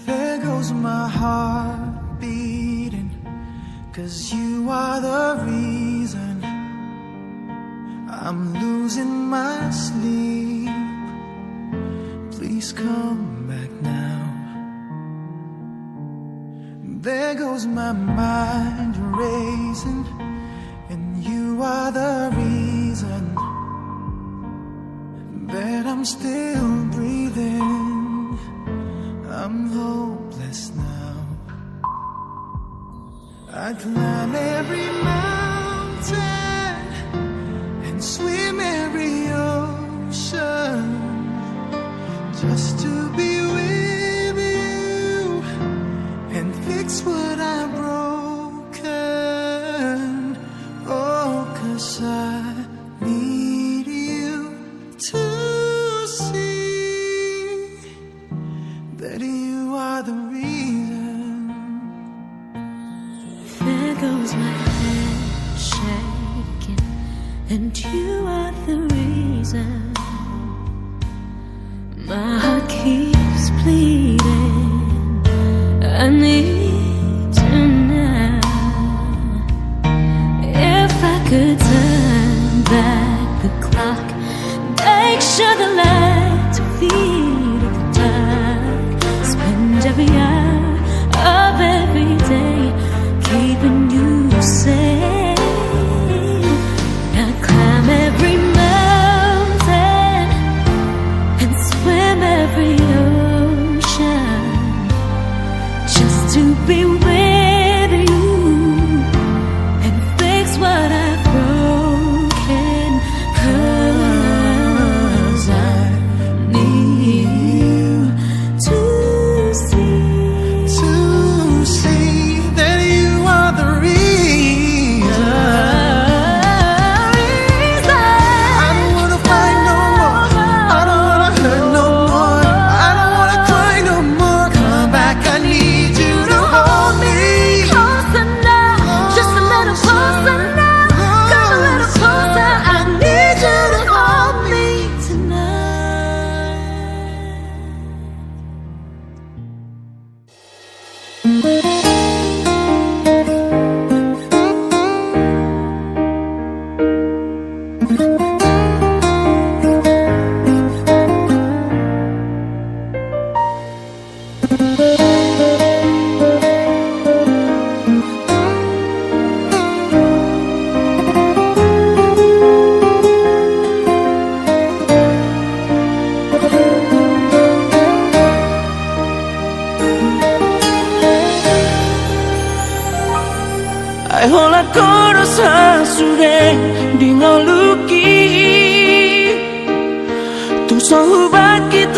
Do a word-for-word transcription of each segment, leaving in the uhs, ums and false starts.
There goes my heart beating, 'cause you are the reason I'm losing my sleep. Please come back now. There goes my mind racing, and you are the reason that I'm still breathing. I'm hopeless now. I'd climb every mountain and swim every ocean just to be with you and fix what I've broken. Oh, 'cause I need you to see that you are the reason. There goes my head shaking, and you are the reason. My heart keeps bleeding. I need you now. If I could turn back the clock, make sure the light to feed the dark. Spend every hour of every day keeping you safe. Now climb every mountain and swim every ocean just to be with you and fix what I've broken. 'Cause I need you to see, to see that you are the reason. I don't wanna fight no more. I don't wanna hurt no more. I don't wanna cry no more. Come back, I need you to hold me closer now. Just a little closer now. Come a little closer. I need you to hold me tonight. Ai holan ho do sasude di ngolungki, tung so hubakit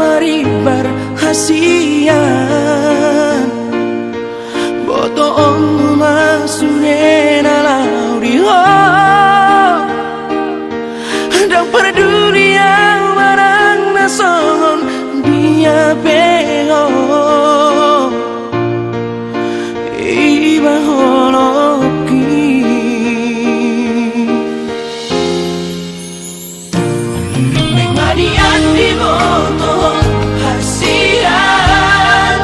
marimbar hasian. Botoonmu ma sude na laho di ho. Ndang parduli ahu manang na songon dia pe ho. Iba holongki. Mangaliat diboto hasian.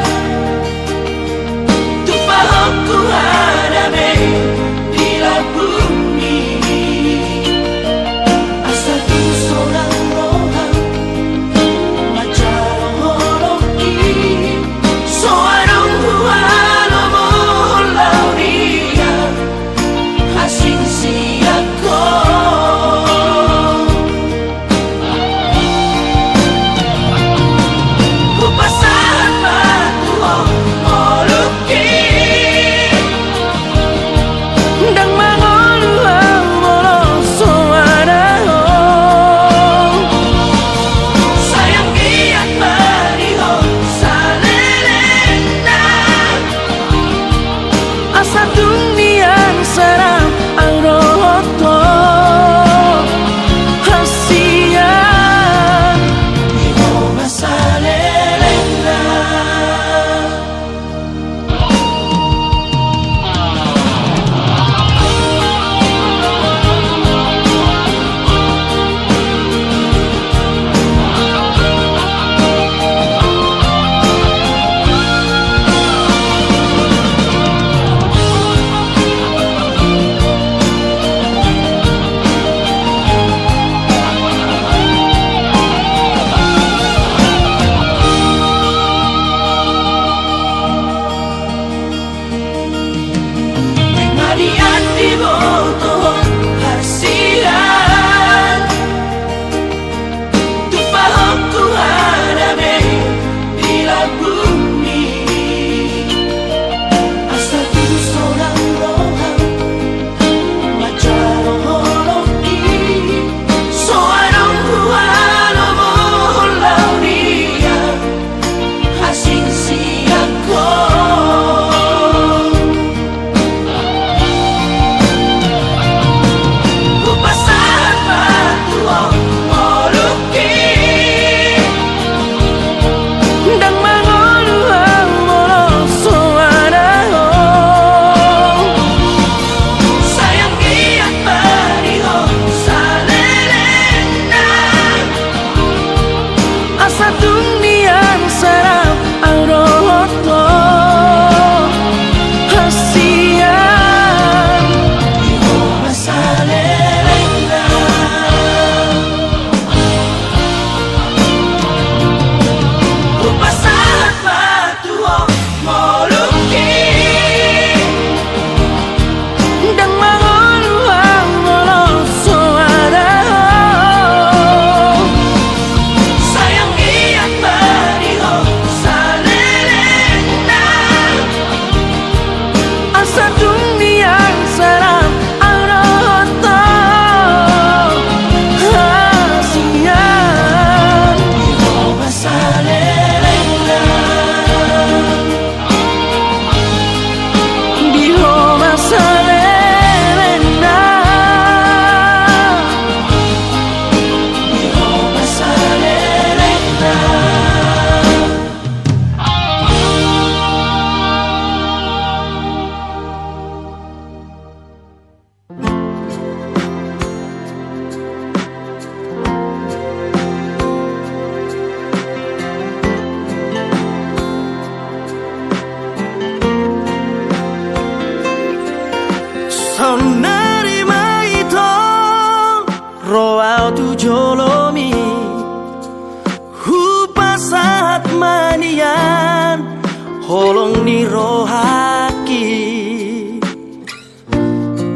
Holong ni rohangki,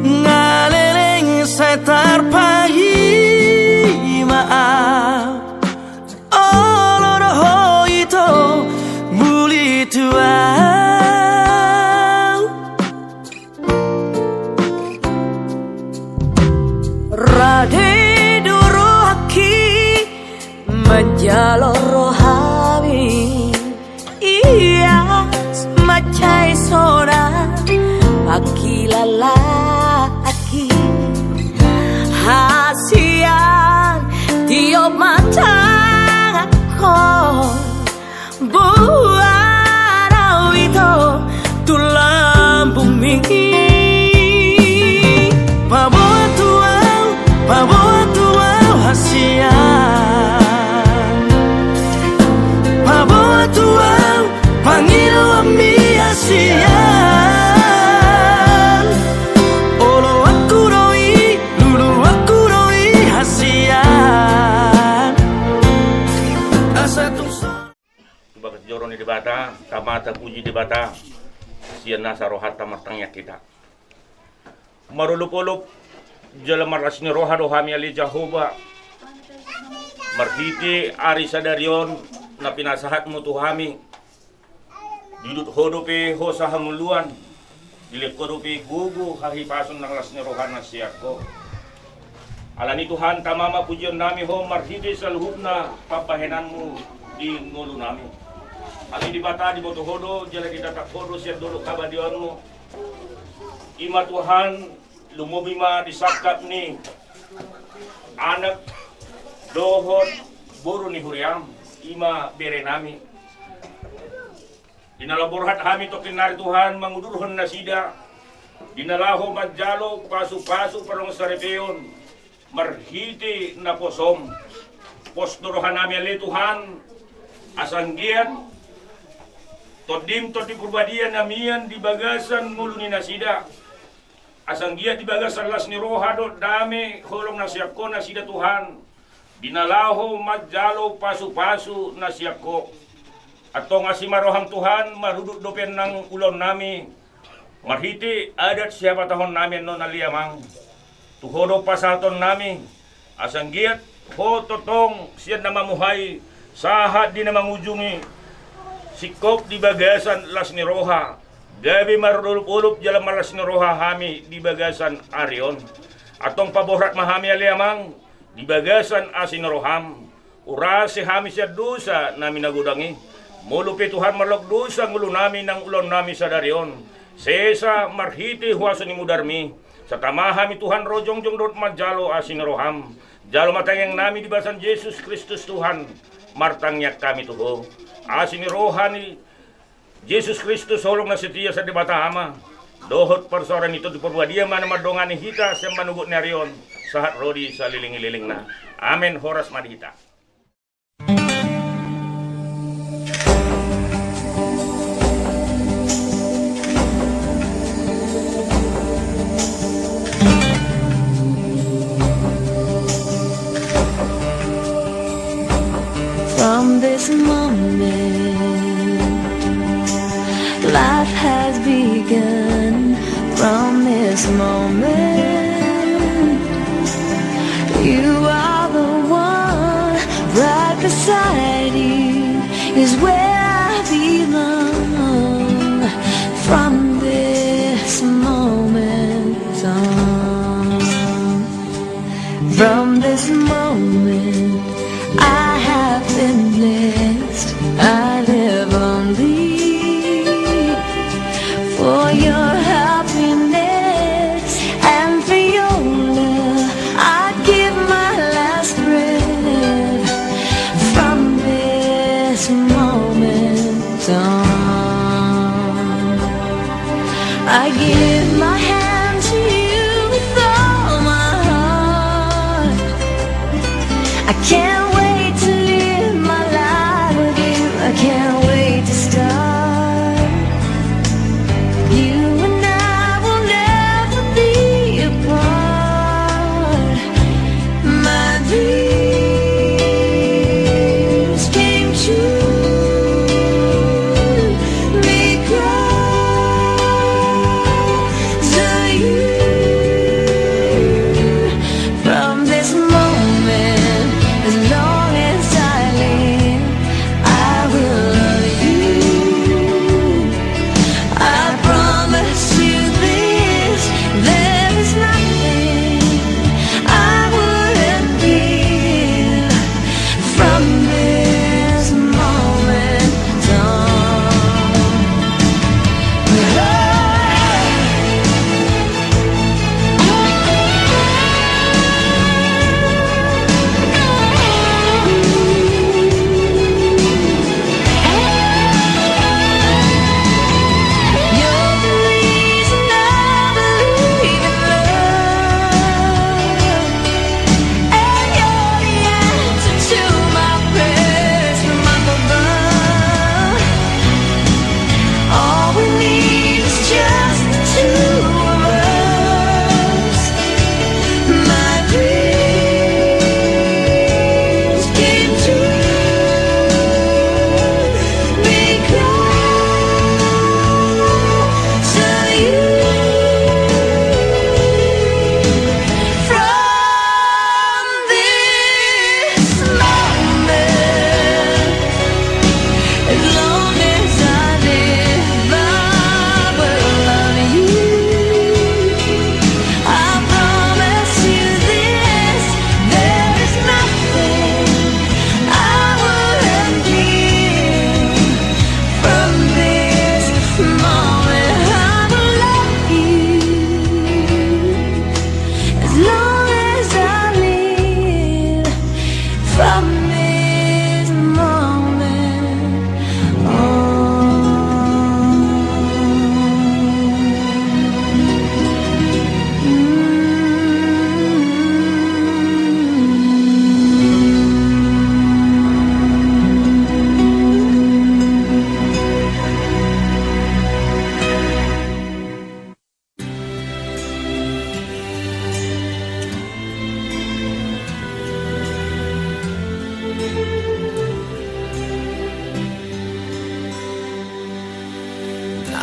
nga leleng sai tarpaima au, olo do ho ito muli tu au. Rade do rohangki manjalo rohami, ias mansai sonang pangkilalaanki. Hasian tiop ma tanganhon, boan au ito tu lambungmi. Paboa tu au, paboa tu au hasian. Paboa tu au pangidoanmi hasian. Oloanku do i, luluanku do i hasian. Asa tung so Tubagas joro ni Debata, tama tapuji Debata, sian nasa rohanta martangiang hita. Marolopolop jala marlas ni roha do hami ale Jahowa, marhite ari sadari on na pinasahatmu tu hami, diudut ho dope hosa hangoluan, dilehon ho dope gogo hahipason nang las ni roha na sian ho. Alani Tuhan, tama ma pujionnami ho marhite saluhutna pambahenanmu di ngolunami. Hami Debata diboto ho do, jala ditatap ho do sian dolok habadiaonmu. I ma Tuhan, lumobi ma di sangkap ni anak dohot boru ni huriam, i ma berenami. Di na laho borhat hami tongkin nari Tuhan mangudurhon nasida, di na laho manjalo pasupasu pardongansaripeon marhite naposom. Pos do rohanami ale Tuhan, asa anggiat Tondim Tondi Parbadia na mian di bagasan ngolu ni nasida. Asa anggiat di bagasan las ni roha dohot dame holong na sian ho nasida Tuhan, di na laho manjalo pasupasu na sian ho. Antong asi ma roham Tuhan, marudut dope nang ulaonnami, marhite adat sihabatahonnami annon ale Amang. Tu ho do pasahatonnami, asa anggiat ho tongtong sian na mamuhai sahat di na mangujungi, singkop di bagasan las ni roha, gabe marolopolop jala marlas ni roha hami di bagasan ari on. Antong paborhat ma hami ale Amang, di bagasan asi ni roham, urase hami sian dosa nami na godang i. Molo pe Tuhan marlaok dosa ngolunami nang ulaonnami sadari on, sesa marhite huaso ni mudarmi, asa tama hami Tuhan ro jongjong dohot manjalo asi ni roham. Jalo ma tangiangnami di bagasan Jesus Kristus Tuhan, martangiang hami tu ho. Asi ni roha ni Jesus Kristus holong na setia sian Debata Ama, dohot parsaoran ni Tondi Parbadia ma na mandongani hita sian manogot ni ari on, sahat ro di saleleng ni lelengna. Amen. Horas ma di hita. From this moment, life has begun. From this moment, you are the one. Right beside you is where I belong. From this moment on, from this moment, I have been blessed. I live only for your happiness and for your love. I give my last breath from this moment on. I give my hand to you with all my heart. I can't wait to live my life with you. I can't wait to start. You and I will never be apart. My dreams came true. Make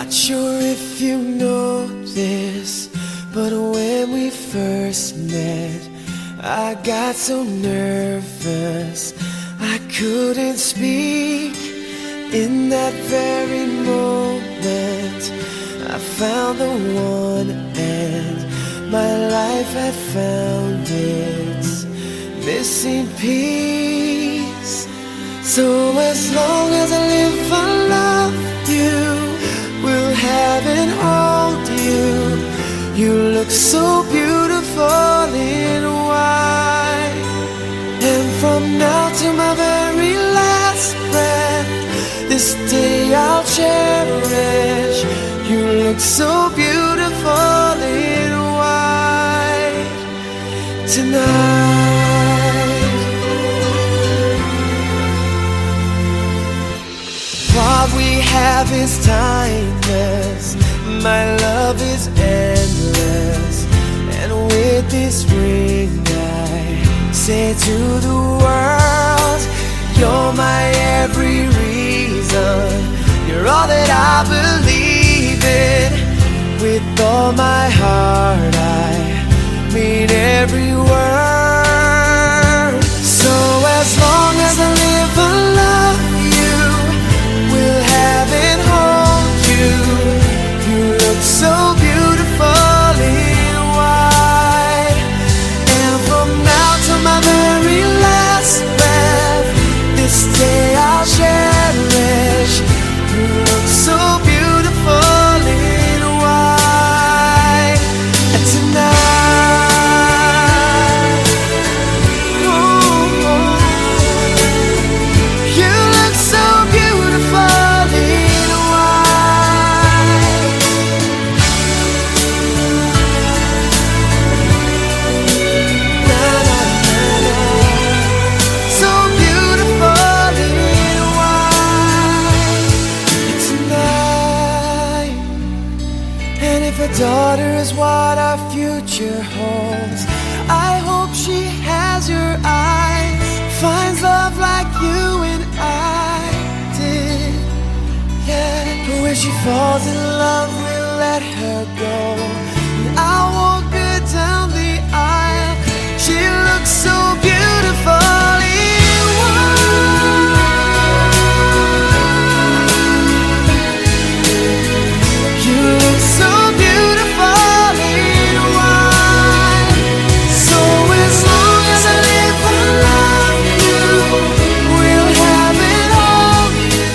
Not sure if you know this, but when we first met, I got so nervous I couldn't speak. In that very moment, I found the one, and my life had found its missing piece. So as long as I live, I love you, will have and hold you. You look so beautiful in white. And from now to my very last breath, this day I'll cherish. You look so beautiful in white tonight. What we have is timeless. My love is endless. And with this ring, I say to the world, you're my every reason. You're all that I believe in. With all my heart, I mean every word. So as long as I live, I love you, will have and hold you. You look so beautiful in white. And from now to my very last breath, this day I'll cherish. You look so beautiful in white tonight. Oh, you look so beautiful in white. Na, na, na, na. So beautiful in white tonight. And if a daughter is what our future holds, I hope she has your eyes, finds love like you and I did. Yeah, but when she falls in love, we'll let her go. And I'll walk her down the aisle. She looks so beautiful in white. You look so beautiful in white. So as long as I live, I love you. Will have and hold you.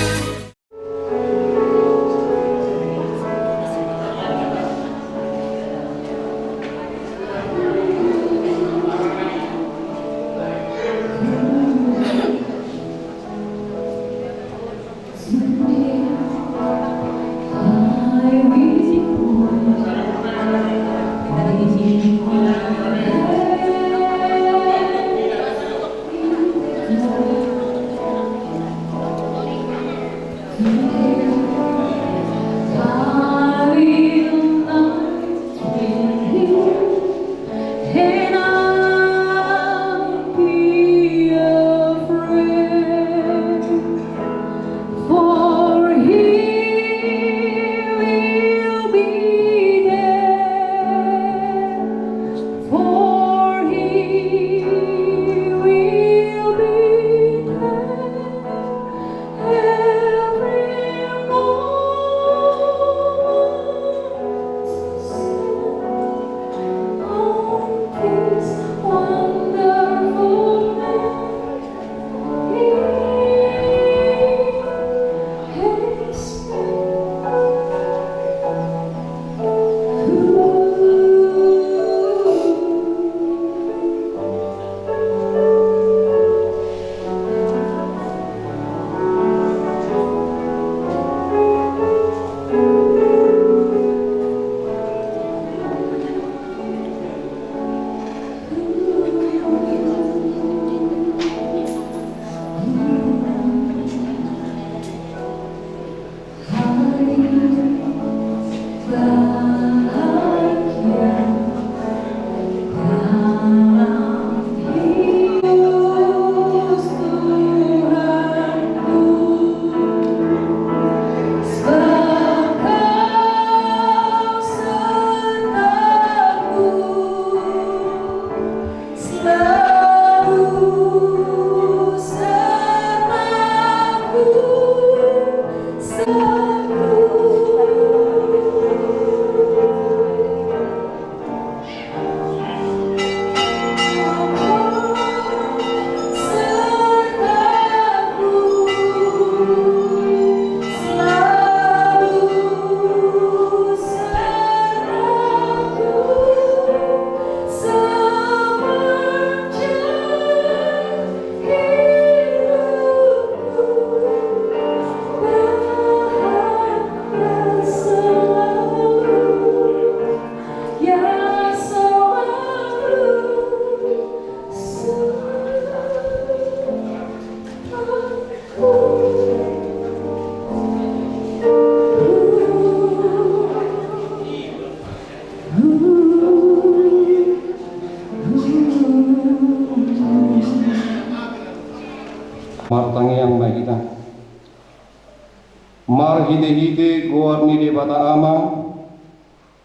Debata Ama,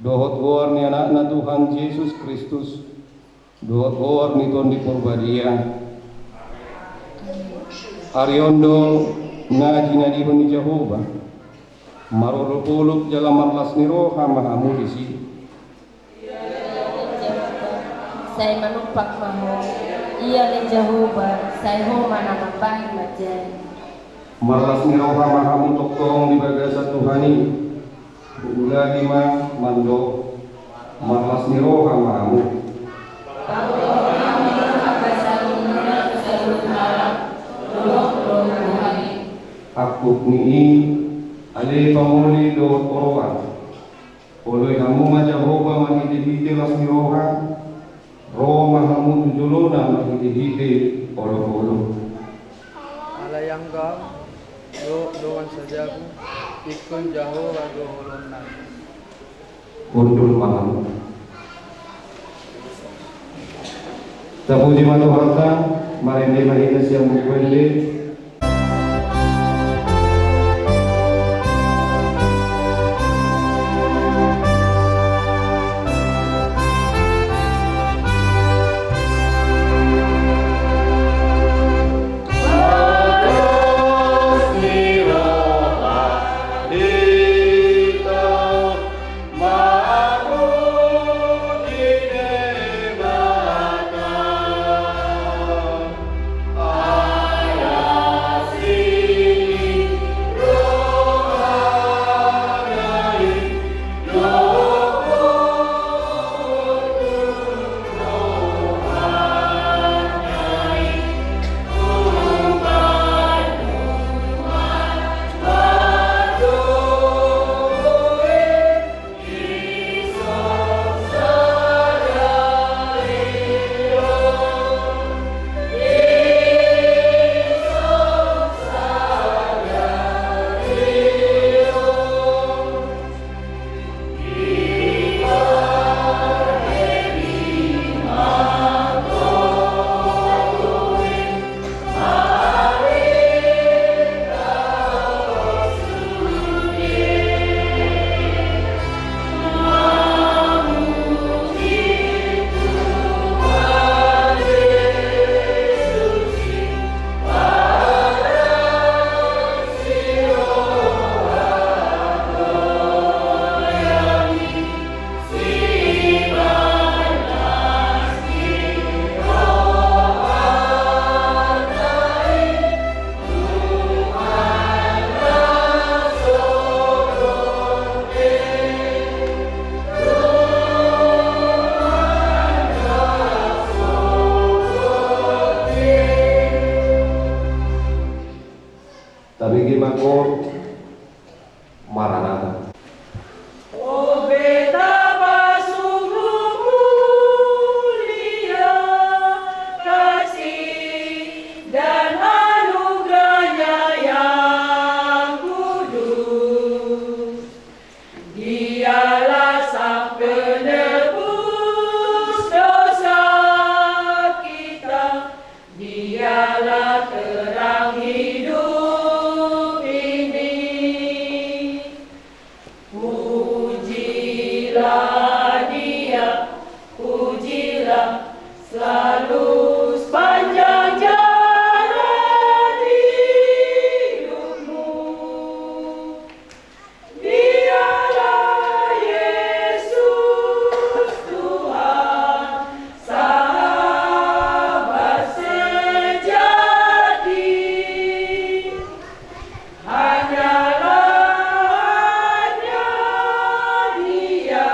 dohot goar ni Anakna Tuhan Jesus Kristus, dohot goar ni Tondi Porbadia. Ari on do na jinadihon ni Jahowa, marolopolop jala marlas ni roha ma hamu disi. Sai manumpak ma ho, ia ale Jahowa, sai ho ma na mambahen manjari. Marlas ni roha ma hamu tongtong di bagasan Tuhan i. Huulaki ma mandok, marlas ni roha ma hamu. Pangulahon hami ma habasaonmuna tu saluhut halak, dohot tu hami. Angkup ni i, ale pamuli dohot oroan. Oloi hamu ma Jahowa marhitehite las ni roha, ro ma hamu tu jolona marhitehite olopolop. Alai anggo au dohot dongan sajabu, ingkon Jahowa do holongnami. Hundul ma hamu. Tapuji ma Tuhanta, marende ma hita sian Buku Ende. Tabege ma koor. Maranatha. O Beta, pasunguk mulia, kasih dan anugerahnya yang kudus. Dialah sang penebus dosa kita. Dialah terang hidup ini. Pujilah Dia, pujilah selalu sepanjang jalan hidupmu. Dialah Yesus Tuhan, sahabat sejati. Hanyalah hanya Dia.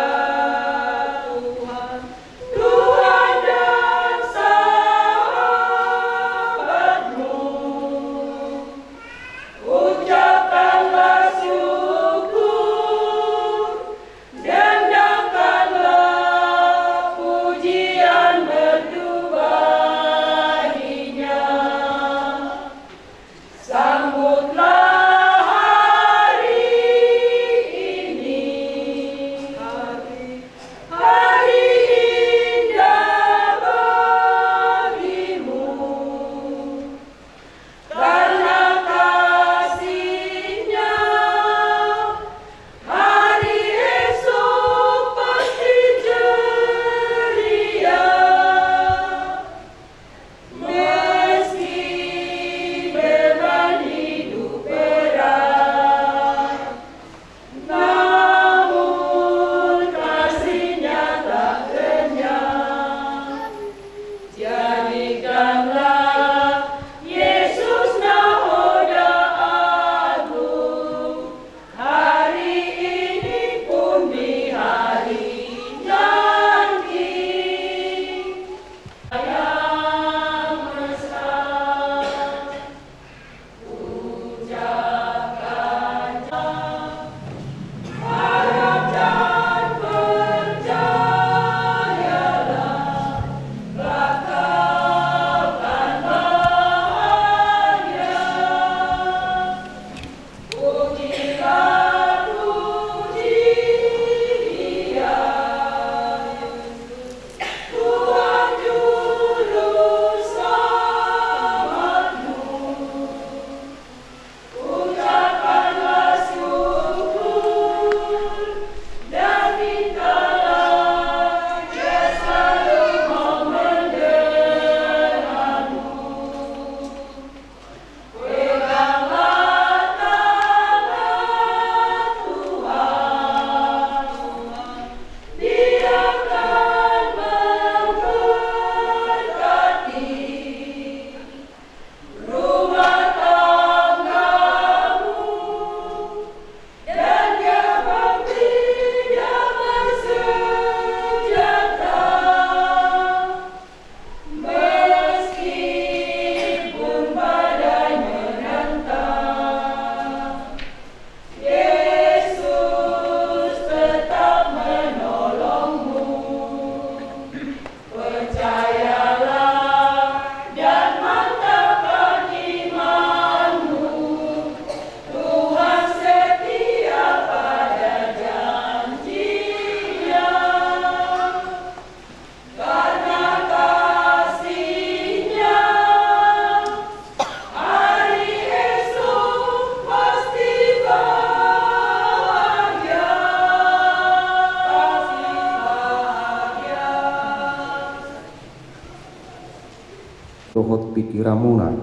dohot pikiranmuna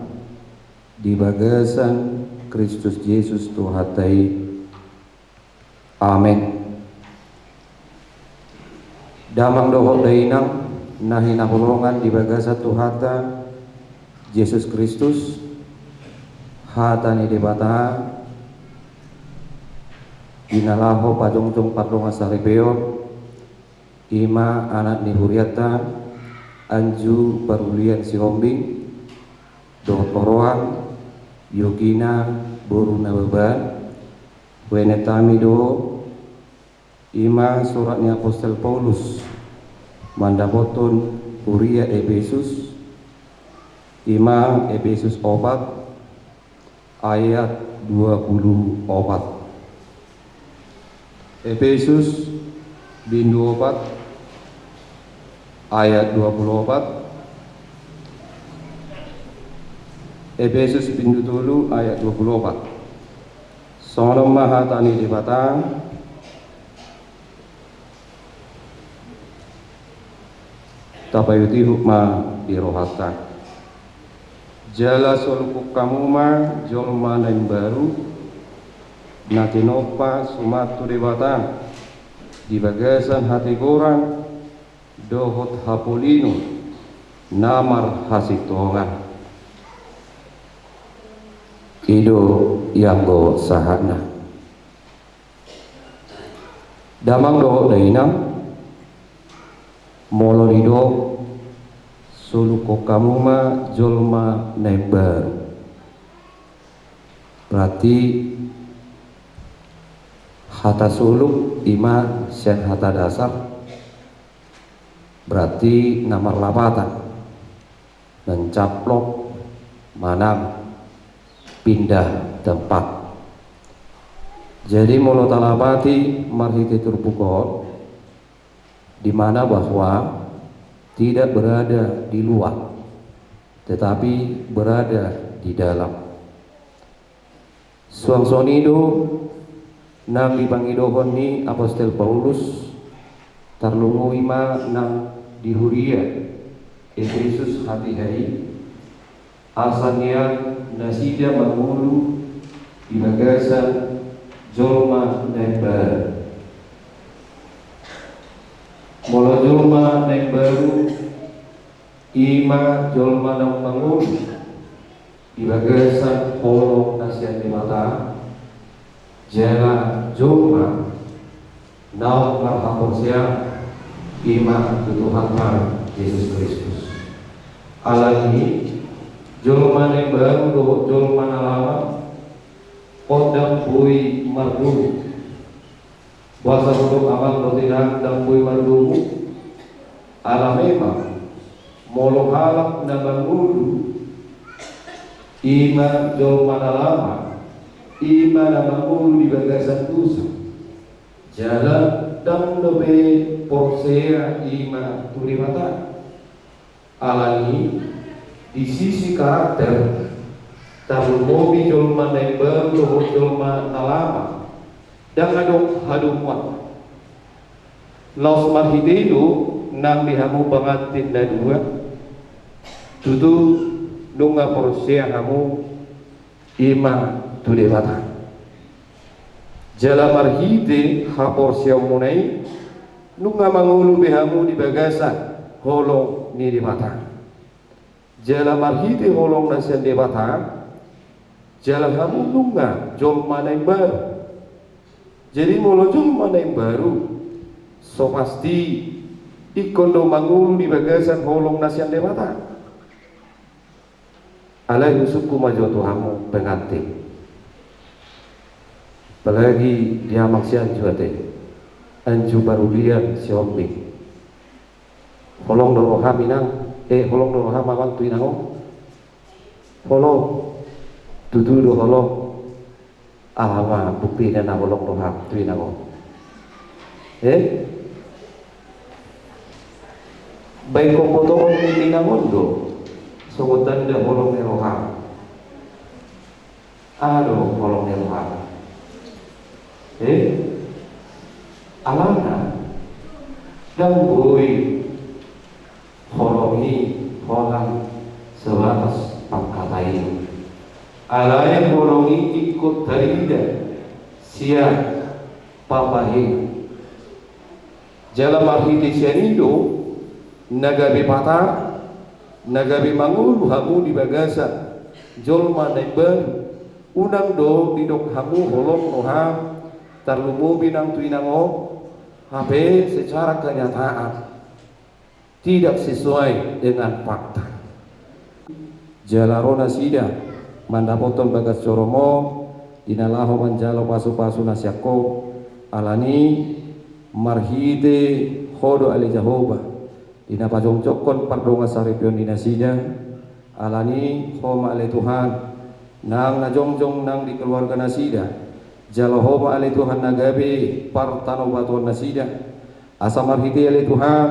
di bagasan Kristus Jesus Tuhanta i. Amen. Damang dohot dainang na hinaholongan di bagasan Tuhanta Jesus Kristus, hata ni Debata di na laho pajongjong pardongansaripeon, i ma anak ni hurianta Anju Parulian Sihombing dohot oroan Yukina boru Nababan. Huenetami do i ma surat ni apostel Paulus mandapothon huria Epesus, i ma Epesus opat ayat dua puluh opat. Epesus bindu opat ayat dua puluh opat. Epesus bindu tolu ayat dua puluh opat. Songon on ma hata ni Debata. Tapaihutihut ma di rohanta. Jala solukhon hamu ma jolma na imbaru, na tinompa suman tu Debata di bagasan hatigoran dohot hapolion na marhasintongan. I do ianggo sahatna. Damang dohot dainang, molo didok solukhon hamu ma jolma na imbaru, berarti hata soluk i ma sian hata dasar, berarti na marlapatan, mencaplok, manang pindah tempat. Jadi molo talapati marhite turpuk on, di mana bahwa tidak berada di luar, tetapi berada di dalam. Suang songon i do nang dipangidohon ni apostel Paulus, tarlumobi ma nang di huria Epesus hatiha i, asa nian nasida mangolu di bagasan jolma na imbaru. Molo jolma na imbaru, i ma jolma naung mangolu di bagasan holong na sian Debata, jala jolma naung marhaporseaon i ma tu Tuhanta Jesus Kristus. Alani i, jolma na imbaru dohot jolma na lama on ndang boi mardomu. Boasa hudok amang dohot inang ndang boi mardomu? Ala memang molo halak na mangolu i ma jolma na lama, i ma na mangolu di bagasan dosa, jala ndang dope porsea i ma tu Debata. Alani i, di sisi karakter, tarlumobi jolma na imbaru dohot jolma na lama, ndang adong hadomuan. Laos marhite i do nang di hamu pangantin na dua, tutu nunga porsea hamu i ma tu Debata. Jala marhite haporseaonmuna i, nunga mangolu be hamu di bagasan holong ni Debata. Jala marhite holong na sian Debata, jala hamu nunga jolma na imbaru. Jadi molo jolma na imbaru, so pasti ingkon do mangolu di bagasan holong na sian Debata. Alai husungkun ma jo tu hamu pangantin, apalagi di amang si Anju ate, Anju Parulian Sihombing. Holong do roham inang, eh, holong do roham amang tu inang on? Holong, tutu do holong. Aha ma buktina na holong roham tu inang on? Eh? Baen hamu botoon ni inang on do songon tanda holong ni roham. Aha do holong ni roham? Eh? Alana ndang boi holong i holan sebatas Alai holong i ingkon tarida sian Papahe. Jala marhite sian i do na gabe patar, na gabe mangolu hamu di bagasan jolma na imbaru. Unang do didok hamu holong roham, tarlumobi nang tu inang on, hape secara kenyataan tidak sesuai dengan fakta. Jala ro nasida mandapothon bagas jorom on, di na laho manjalo pasupasu na sian Ho. Alani marhite Ho do ale Jahowa, di na pajongjongkon pardongansaripeon ni nasida. Alani Ho ma ale Tuhan nang na jongjong nang di keluarga nasida. Jala Ho ma ale Tuhan na gabe partanobatuon nasida. Asa marhite ale Tuhan,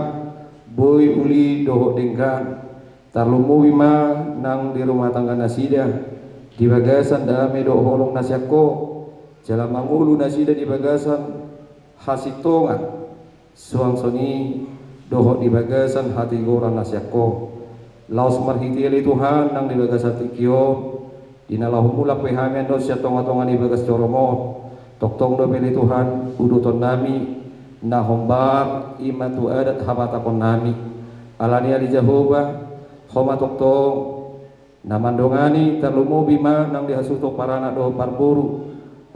boi uli dohot denggan, tarlumobi ma nang di rumah tangga nasida, di bagasan dame dohot holong na sian Ho. Jala mangolu nasida di bagasan hasintongan, suang songon i dohot di bagasan hatigoran na sian Ho. Laos marhite ale Tuhan nang di bagasan tingki on, di na laho mulak pe hami annon sian tongatonga ni bagas jorom on, tongtong dope ale Tuhan uduton nami na hombar i ma tu adat habatahon nami. Alani ale Jahowa, Ho ma tongtong na mandongani, tarlumobi ma nang di hasuhuton paranak dohot parboru,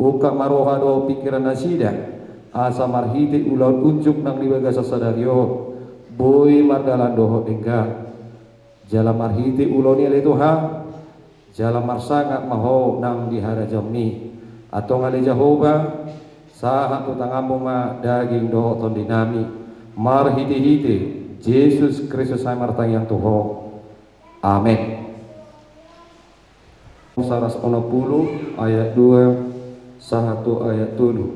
ungkap ma roha dohot pingkiran nasida, asa marhite ulaon unjuk nang di bagasan sadari on, boi mardalan dohot denggan. Jala marhite ulaon i ale Tuhan, jala marsangap ma Ho nang di harajaonmi. Antong ale Jahowa, sahat tu tanganmu ma daging dohot tondinami, marhitehite Jesus Kristus hami martangiang tu Ho. Amen. Saratus onom pulu ayat dua sahat tu ayat tolu.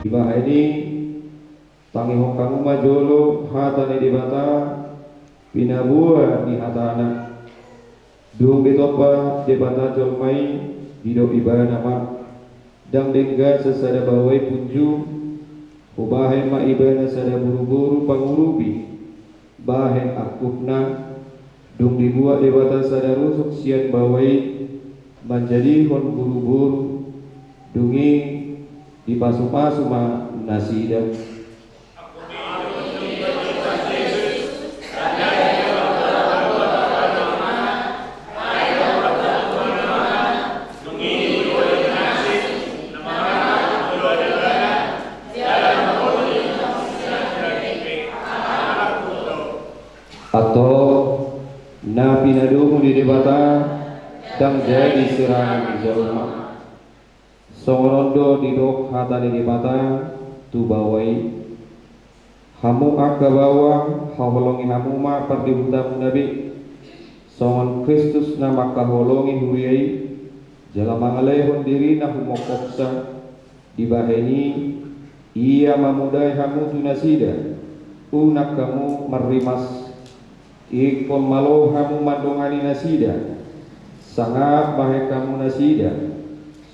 Dibahen i, tangihon hamu ma jolo hata ni Debata, pinaboa ni hatana. Dung ditompa Debata jolma i, didok Ibana ma, ndang denggan sasada baoa i punju, hubahen ma Ibana sada boruboru pangurupi. bahen angkupna, dung dibuat Debata sada rusuk sian baoa i manjadihon boruboru, dung i dipasupasu ma nasida. Antong, na pinadomu ni Debata ndang jadi sirangan ni jolma. Songon on do didok hata ni Debata tu baoa i: Hamu angka baoa, haholongi hamu ma pardihutamuna be, songon Kristus na mangkaholongi huria i, jala mangalehon dirina humongkopsa. Dibahen i, ia mamodai hamu tu nasida, unang hamu marrimas. Ingkon malo hamu mandongani nasida, sangap bahen hamu nasida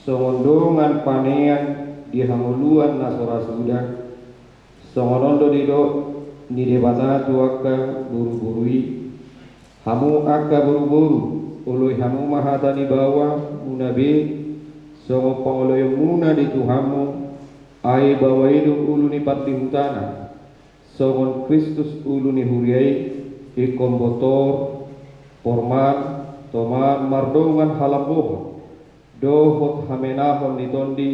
songon dongan panean di hangoluan na so ra suda. Songon on do didok ni Debata tu angka boruboru i: Hamu angka boruboru, oloi hamu ma hata ni baoamuna be, songon pangoloionmuna di Tuhanmu. Ai baoa i do ulu ni pardihutana, songon Kristus ulu ni huria i. Ingkon botor, porman, toman mardongan halambohon dohot hamenahon ni tondi,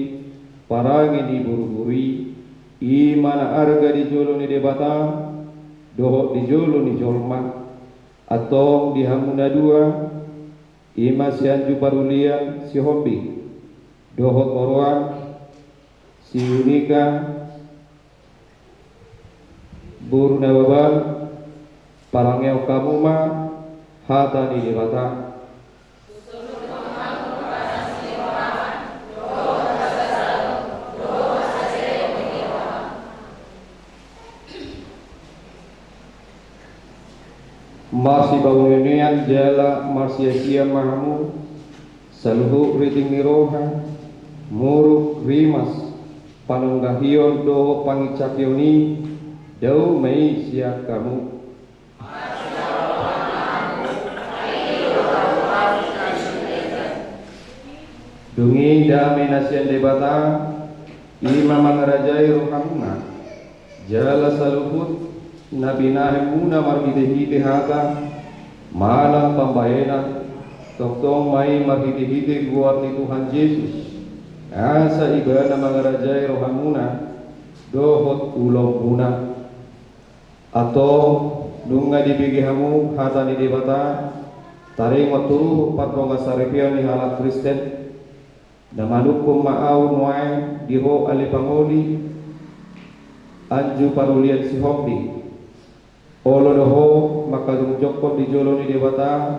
parange ni boruboru i, i ma na arga di jolo ni Debata dohot di jolo ni jolma. Antong di hamu na dua, i ma si Anju Parulian Sihombing dohot oroan, si Yunika boru Nababan, parangehon hamu ma hata ni Debata. Marsipauneunean jala marsiasian ma hamu, saluhut riting ni roha, muruk, rimas, panonggahion dohot panginsakion i, dao ma i sian hamu. Dung i dame na sian Debata, i ma mangarajai rohamuna, jala saluhut na binahenmuna marhitehite hata manang pambahenan, tongtong ma i marhitehite goar ni Tuhan Jesus, asa Ibana mangarajai rohamuna dohot ulaonmuna. Antong, nunga dibege hamu hata ni Debata, taringot tu pardongansaripeon ni halak Kristen, na manungkun ma ahu nuaeng di ho ale pangoli, Anju Parulian Sihombing. Olo do ho mangkajongjongkon di jolo ni Debata,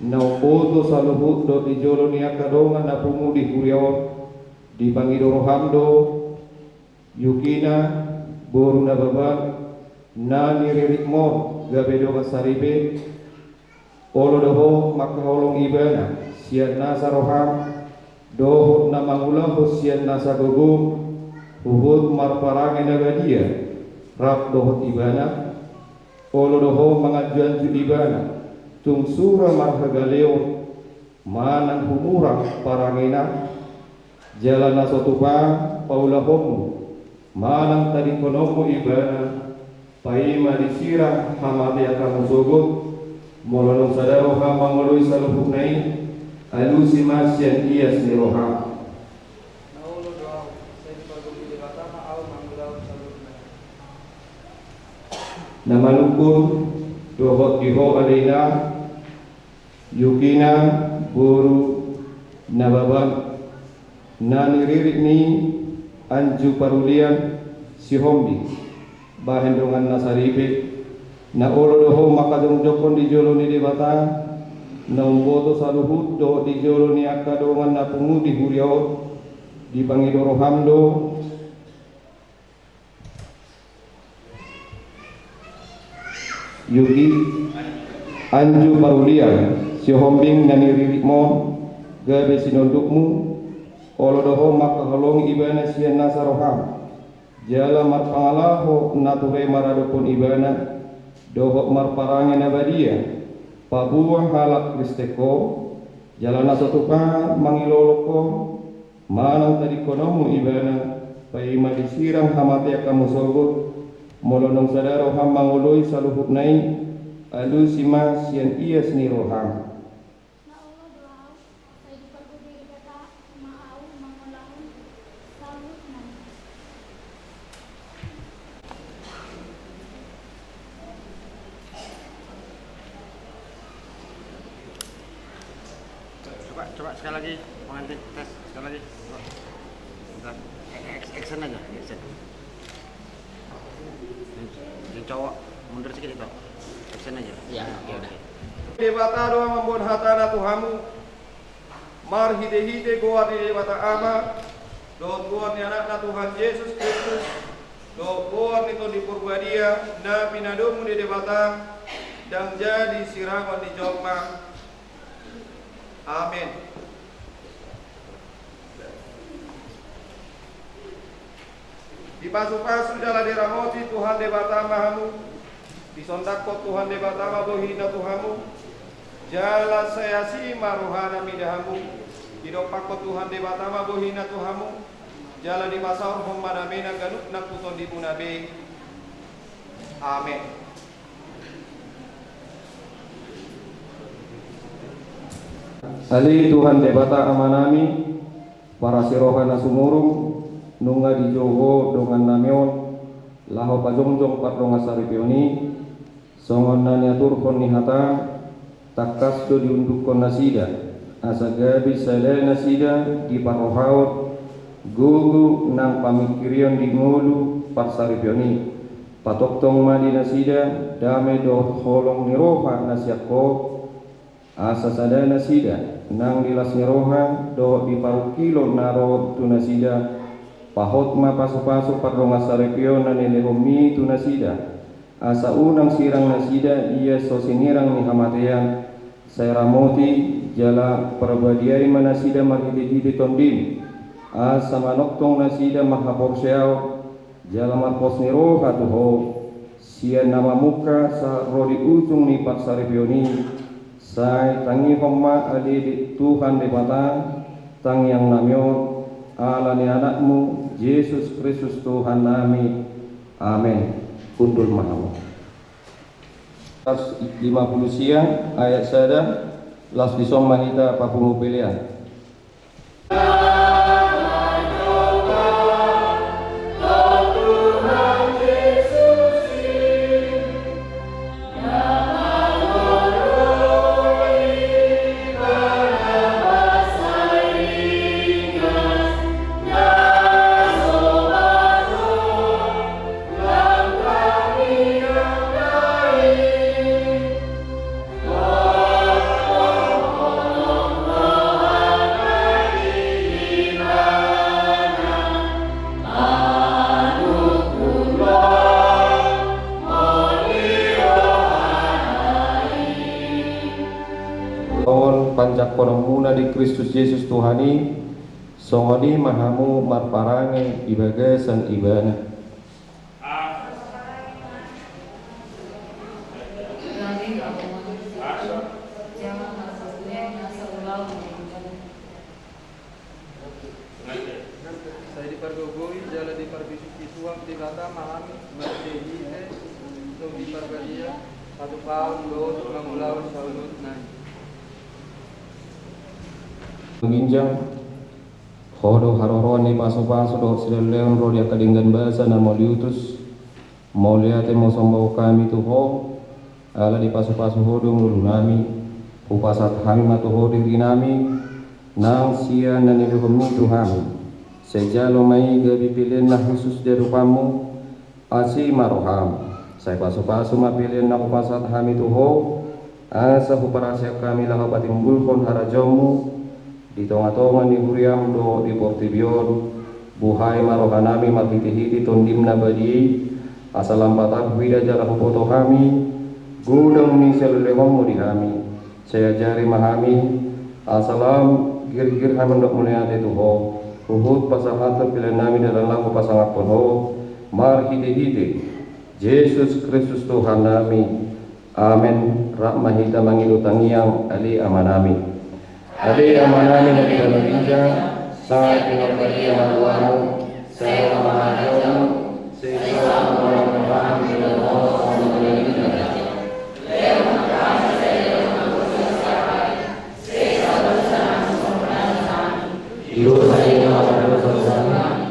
na umboto saluhut dohot di jolo ni angka dongan na pungu di huria on, dipangido roham do, Yukina boru Nababan, na niriritmon gabe dongan saripe. Olo do ho mangkaholongi ibana sian nasa roham, dohot na mangulahon sian nasa gogom, huhut marparange na badia rap dohot ibana. Olo do ho manganjuanju ibana, tung sura marhagaleon manang humurang parangena. Jala na so tupa paulahonmu manang tadingkononmu ibana, paima disirang hamatean hamu sogot. Molo naung sada roha mangoloi saluhutna i, alusi ma sian ias ni roha. Na olo do ahu, sai dipagompi Debata ma ahu mangulahon saluhutna i. Na manungkun dohot di ho ale ina, Yukina boru Nababan, na niririt ni Anju Parulian Sihombing, bahen dongan na saripe. Na olo do ho mangkajongjongkon di jolo ni Debata, na umboto saluhut dohot di jolo ni angka dongan na pungu di huria on, dipangido roham do, Yuki, Anju Parulian Sihombing na niriritmon gabe sinondukmu. Olo do ho mangkaholongi ibana sian nasa roham, jala marpangalaho na ture maradophon ibana, dohot marparange na badia, paboa halak Kristen ho, jala na so tupa mangilolong ho, manang tadingkononmu ibana, paima disirang hamatean hamu sogot, molo naung sada roham mangoloi saluhutna i, alusi ma sian ias ni roham. Na olo do ahu, sai dipargogoi Debata ma ahu mangulahon saluhutna i. Coba, coba sekali lagi, pengantin, tes sekali lagi. Coba. Bentar. Action aja, action. Yang cowok mundur sedikit itu. Action aja. Ya, ya udah. Debata do na mamboan hatana tu hamu, marhitehite goar ni Debata Ama, dohot goar ni Anakna Tuhan Jesus Kristus, dohot goar ni Tondi Porbadia, na pinadomu ni Debata, ndang jadi sirangon ni jolma. Amen. Dipasupasu jala diramoti Tuhan Debata ma hamu, disondangkon Tuhan Debata ma bohina tu hamu, jala sai asi ma rohana mida hamu, didompakkon Tuhan Debata ma bohina tu hamu, jala dipasaorhon ma damena ganup na tu tondimuna be. Amen. Ale Tuhan Debata Amanami, parasi roha na sumurung, nunga dijou Ho dongannami on, laho pajongjong pardongansaripeon i, songon na niaturhon ni hata, tangkas do diundukkon nasida, asa gabe sada nasida diparrohahon gogo nang pamingkirion di ngolu parsaripeon i. Patongtong ma di nasida dame dohot holong ni roha na sian Ho, asa sada nasida nang di las ni roha dohot di parungkilon na ro tu nasida, pahot ma pasupasu pardongansaripeon na nilehonmi tu nasida, asa unang sirang nasida ia so sinirang ni hamatean, sai ramoti jala parbadiai ma nasida marhitehite tondim, asa manongtong nasida marhaporseaon, jala marpos ni roha tu Ho, sian na mamungka sahat ro di ujung ni parsaripeon i, sai tangihon ma ale Tuhan Debata, tangiangnami on, ala ni Anakmu, Jesus Kristus Tuhannami. Amen. Hundul ma hamu. Saratus lima pulu sia, ayat sada, laos dison ma hita papungu pelean. Songon panjangkononmuna di Kristus Jesus Tuhan i, songon i ma hamu marparange di bagasan Ibana. Sai dipargogoi jala diparbisusuhi Debata ma hami marhitehite Tondi Parbadia, patupaon dohot mangulahon saluhutna i. Ginjang, Ho do haroroan ni pasupasu dohot silehonlehon ro di angka denggan basa na mauliutus. Mauliate ma somba hami tu Ho, ala dipasupasu Ho do ngolunami. Hupasahat hami ma tu Ho dirinami, nang sian na nilehonmi tu hami. Sai jalo ma i gabe pelean na hushus di adopanmu, asi ma roham. Sai pasupasu ma pelean na hupasahat hami tu Ho, asa huparaseak hami laho patimbulhon harajaonmu di tongatonga ni huriam dohot di portibi on. Buhai ma rohanami marhitehite Tondim na badia i, asa lam patap huida jala huboto hami godang ni silehonlehonmu di hami. Sai ajari ma hami, asa lam girgir hami mandok mauliate tu Ho, huhut pasahathon peleannami dalan na hupasangaphon Ho, marhitehite Jesus Kristus Tuhannami. Amen. Rap ma hita mangido tangiang, Ale Amanami. Ale Amanami na di banua ginjang, sai pinarbadia ma goarmu, sai ro ma harajaonmu, sai saut ma roham di banua ginjang. Di dosa i ma dosa dosa nami,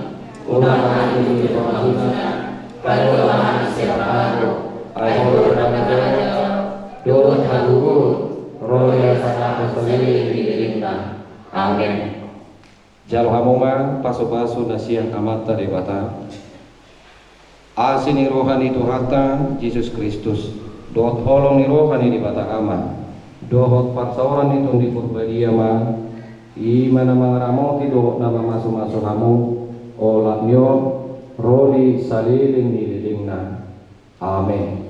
unang hami di pangahusan, palua hami sian pangago, ai Ho do na manjalo, dohot hagogoon, ro di hasangapon saleleng ni lelengna. Amen. Jalo hamu ma pasupasu na sian Amanta Debata. Asi ni roha ni Tuhanta Jesus Kristus, dohot holong ni roha ni Debata Ama, dohot parsaoran ni Tondi Parbadia ma, i ma na mangaramoti dohot na mamasumasu hamu, olat ni on, ro di saleleng ni lelengna. Amen.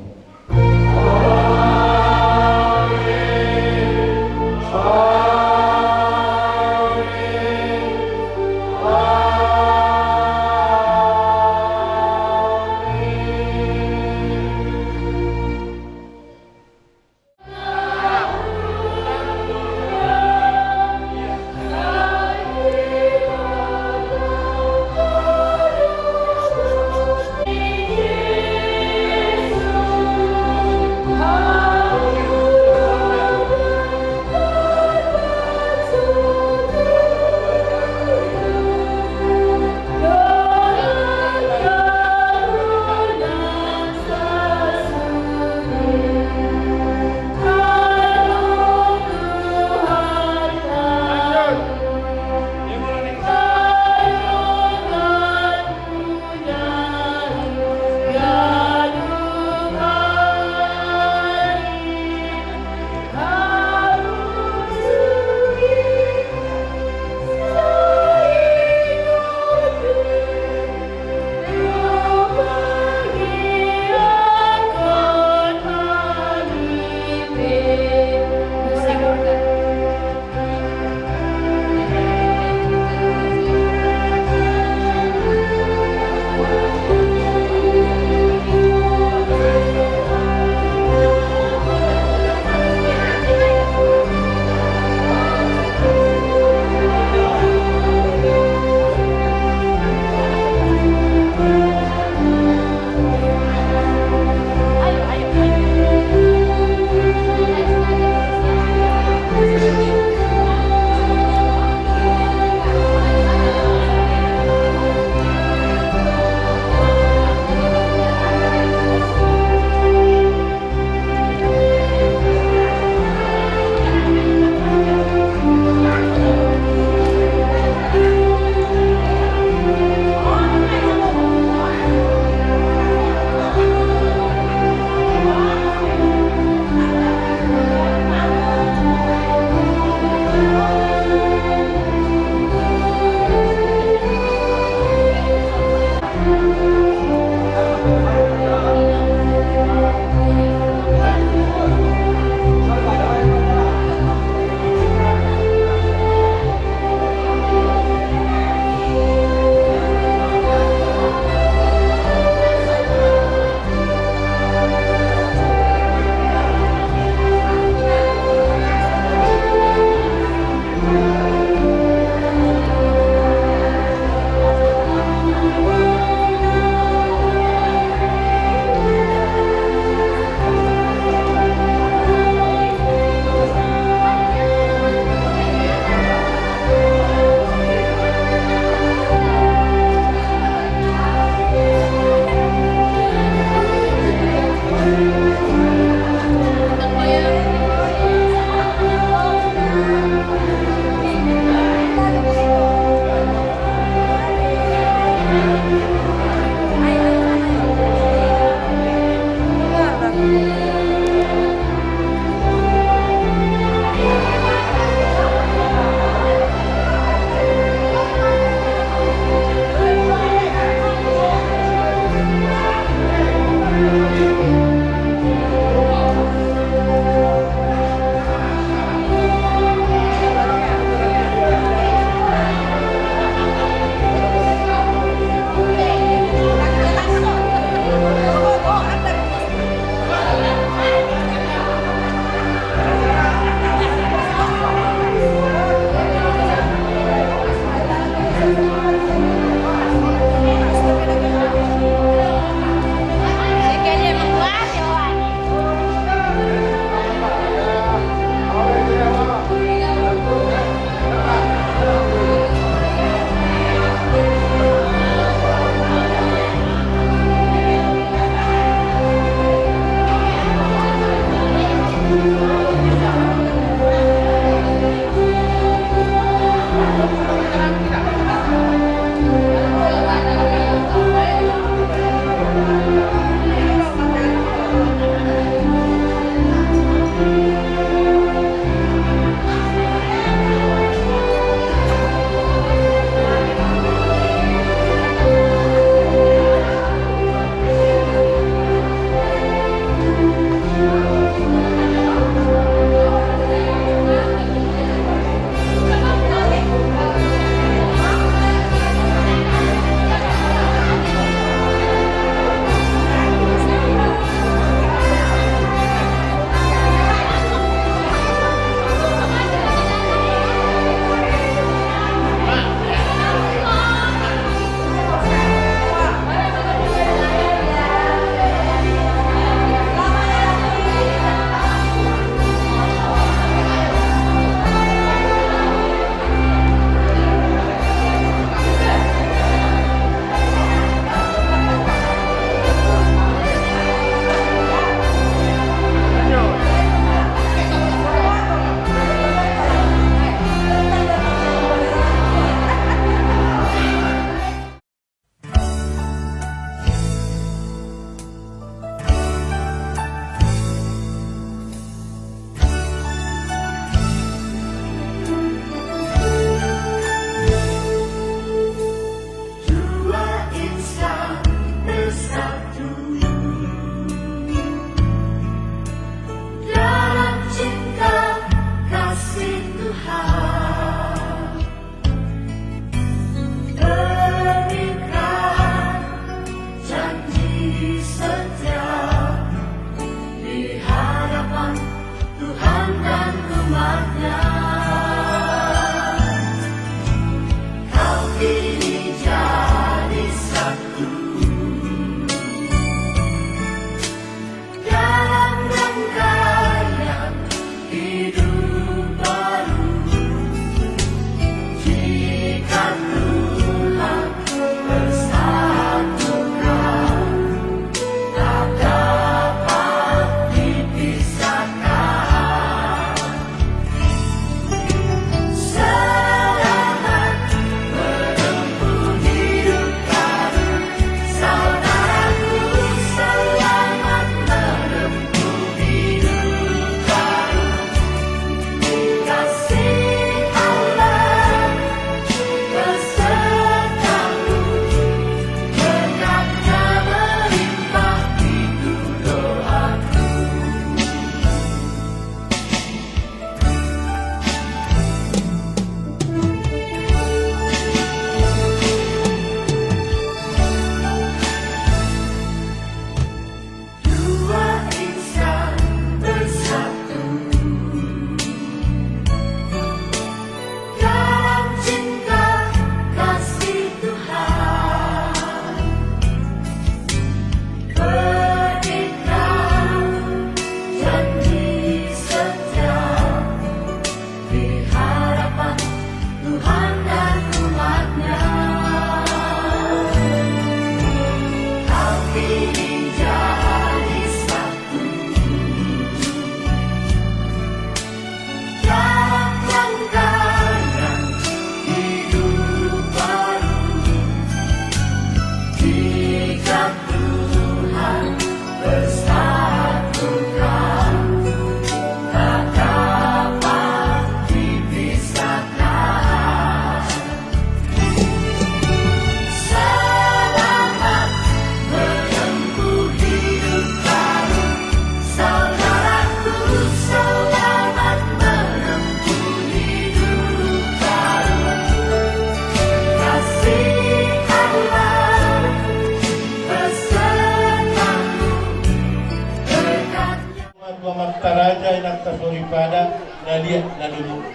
Iya, na dulu.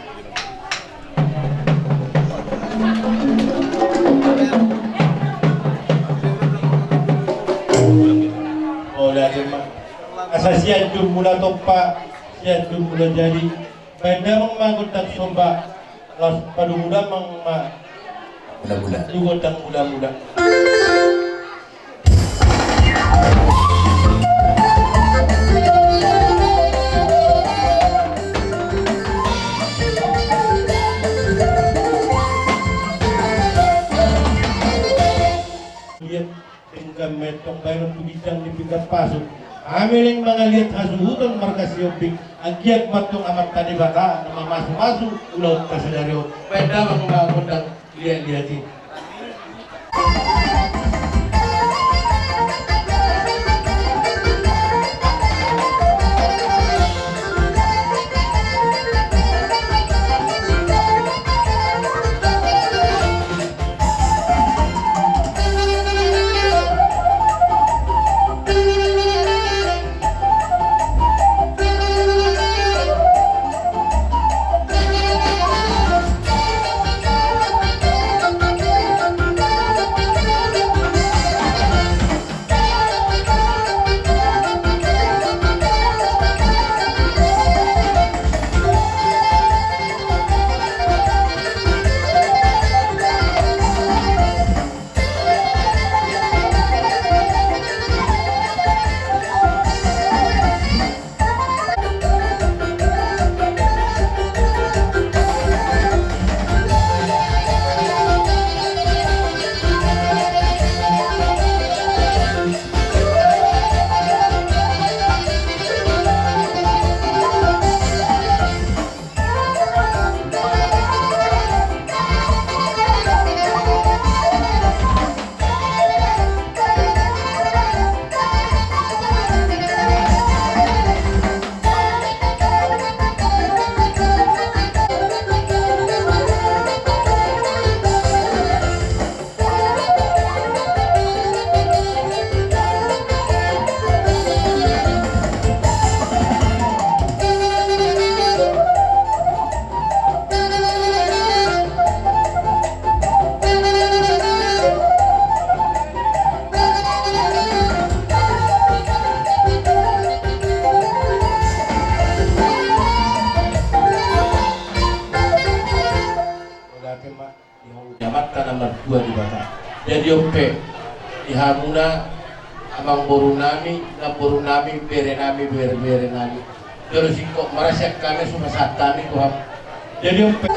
Olo, ate ma. Asa sian dum mula tompa, sian dum mula jadi. Baen damang ma gondang somba, laos padumu damang ma. Mula-mula. Tu gondang mula-mula. Iya. Denggan ma antong baenon tu ginjang ni pinggan pasu. Hami leleng mangaliat hasuhuton marga Sihombing. Anggiat ma antong Amanta Debata na mamasumasu ulaonta sadari on. Baen damang ma gondang liat-liat i. Di hamu ni Amanta na martua Debata. Jadi on pe, di hamuna amangboru nami, namboru nami, bere nami, bere-bere nami. Jolo singkop marasian hami, supasahat hami tu hamu. Jadi on pe.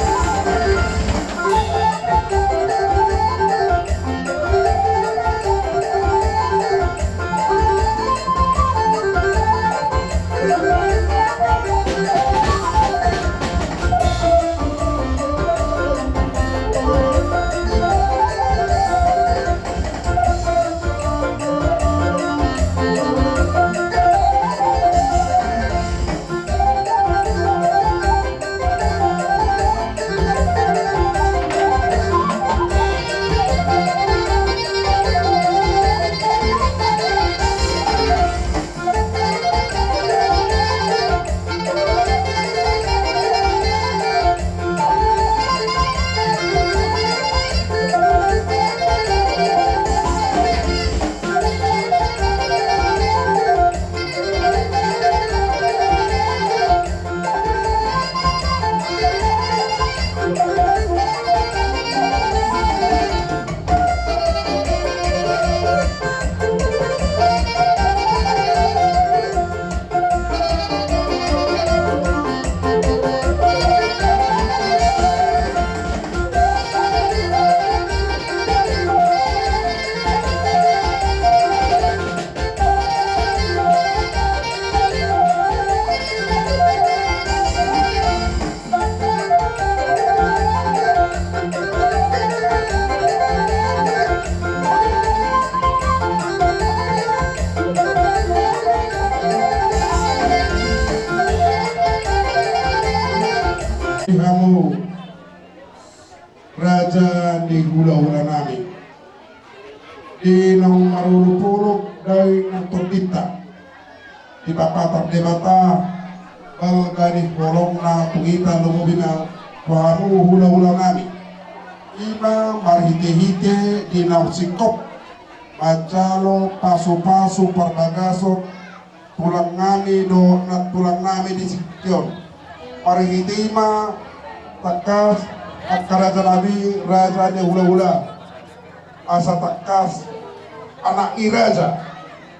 Di hamu raja ni hulahula nami, di naung marolopolop daging nang tondinta, dipapatar Debata Alga di holongna tu hita, lumobi ma tu hamu hulahula nami. Ima marhitehite di naung singkop manjalo pasupasu parbagason tulang nami dohot nantulang nami di tingki on. Marhite i ma tangkas angka raja nami, raja ni hulahula. Asa tangkas anak ni raja,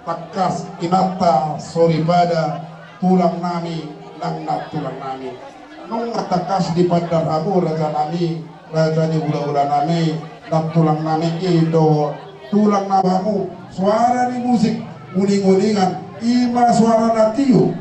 tangkas inanta soripada, tulang nami nang nantulang nami. Nunga tangkas dipandar hamu raja nami, raja ni hulahula nami, nantulang nami i dohot tulang nami, hamu soara ni musik uninguningan, ima soara na tio.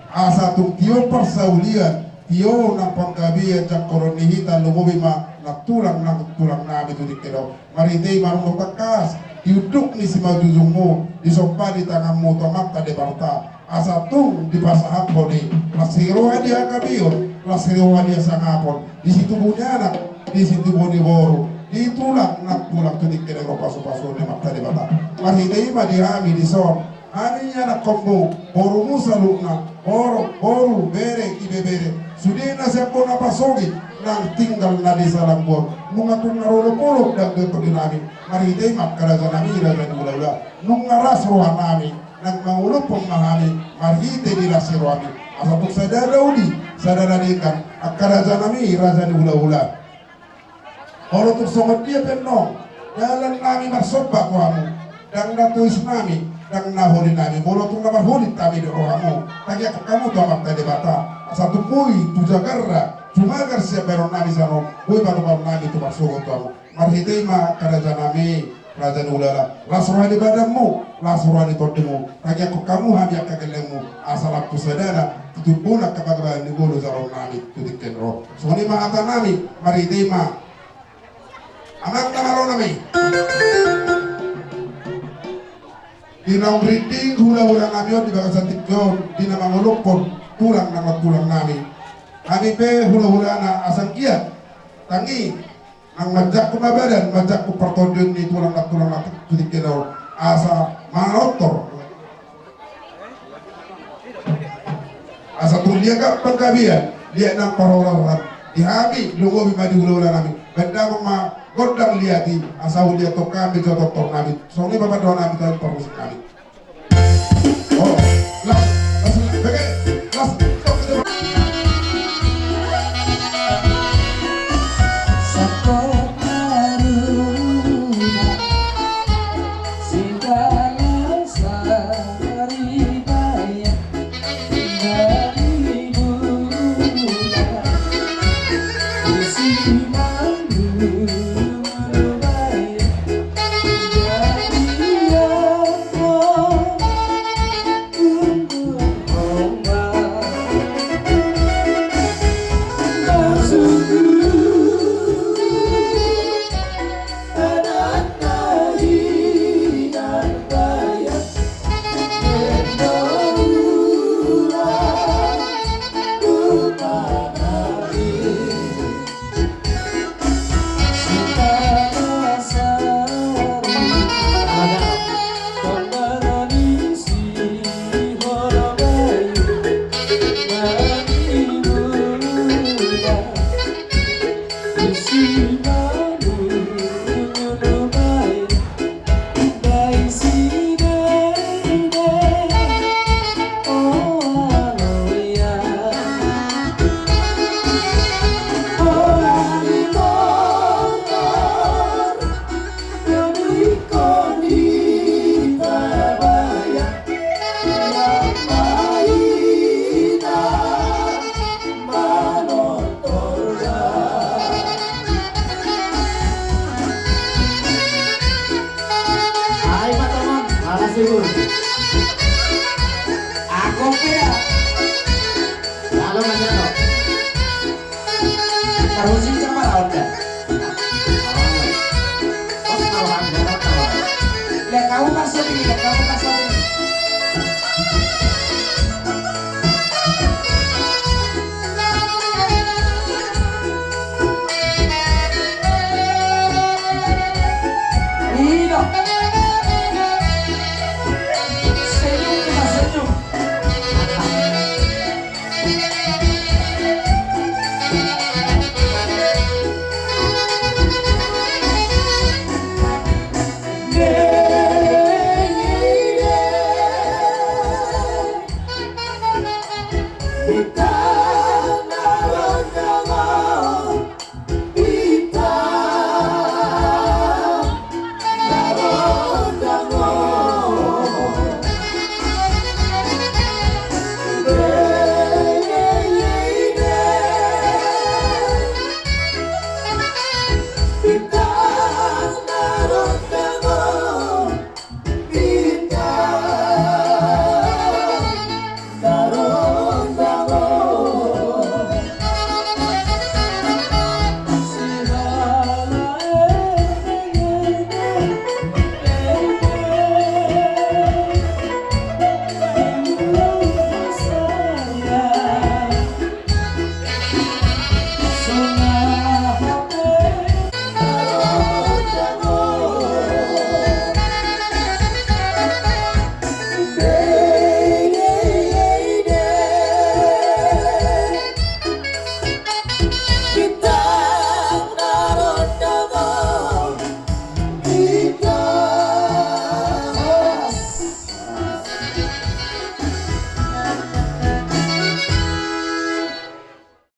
Asa tung tio parsaulian, tio nang panggabean jangkonon ni hita, lumobi ma nantulang, nantulang nami tu tingki on. Marhite i ma nunga tangkas di unduk ni simanjujungmu, disomba di tanganmu tu Amanta Debata, asa tung dipasahathon i las ni roha di hagabeon, las ni roha di hasangapon, di situbu ni anak, di situbu ni boru, di tulang nantulang tu tingki on, ro pasupasu ni Amanta Debata. Marhite i ma di hami dison, hami anakhonmu, borumu saluhutna, boru, boru, bere, ibebere, sude na sian bona pasogit nang tinggal na di salangguon, nunga tung na ro olopolop dang do tondi nami. Marhite i ma angka raja nami, raja ni hulahula, nunga las roha nami, nang mangolophon ma hami marhite di las ni roha nami. Asa tung sada na uli, sada na denggan, angka raja nami, raja ni hulahula. Molo tung songon dia pe annon dalan nami marsomba tu hamu, dang na tois nami, dang na holi nami, molo tung na marholi hami dohot hamu, tangiangkon hamu tu Amanta Debata, asa tung boi tu jagarna, jumagar sian bahenon nami sian on, boi patupaon nami tu marsogot tu hamu. Marhite i ma angka raja nami, raja ni hulahula, las roha ni badanmu, las roha ni tondimu, tangiangkon hamu hami angka gellengmu, asa lam tu sadana, tutumbuna angka bagabaga ni ngolu jaloon nami tu tingki on ro. Songon i ma hata nami, marhite i ma amang na malo nami. Di naung rinding hulahula nami on di bagasan tingki on, di na mangolophon tulang nang nantulang nami. Hami pe hulahulana, asa anggiat tangi nang manjangkon ma badan, manjangkon partondion ni tulang nantulang nami tu tingki on, asa manortor, asa tung liat panggabean, liat nang parhorasan di hami, lumobi ma di hulahula nami. Baen damang ma gondang liat i, asa huliathon hami jo tortor nami. Songon i ma pandohan nami tu parmusik nami. Ai ma tomon, ala sibur. Aku pira. Lalu nanya lo. Terus ini siapa lawan dia? Terus kalau aku datang, kalau. Lihat kamu masuk ini, lihat kamu masuk ini.